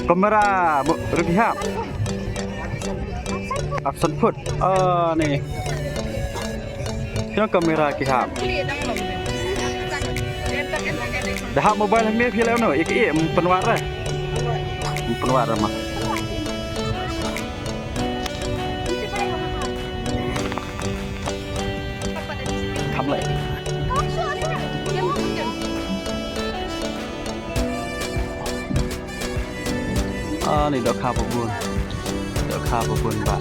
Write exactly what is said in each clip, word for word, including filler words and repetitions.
Kamera, bu-, rugi hap. Absent food. Ah, ni. Ïa kamera ki hap. Da hap mobile hangne phi leh no, ik ik, em pynwar eh. Em pynwar ma. Kham leh. Ah, ni dohkha ba bun. Dohkha ba bun ba.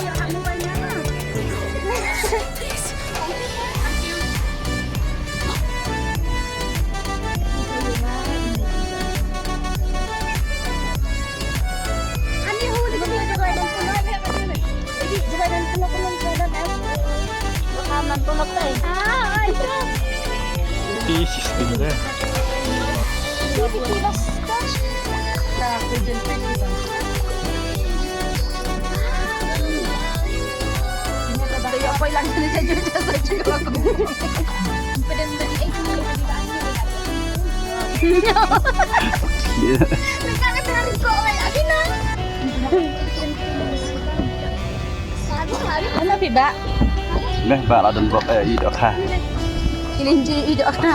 Ih, sistem deh. Ano phi ba? Meh ba la don bok eh i dohkha. Kilin ji i dohkha.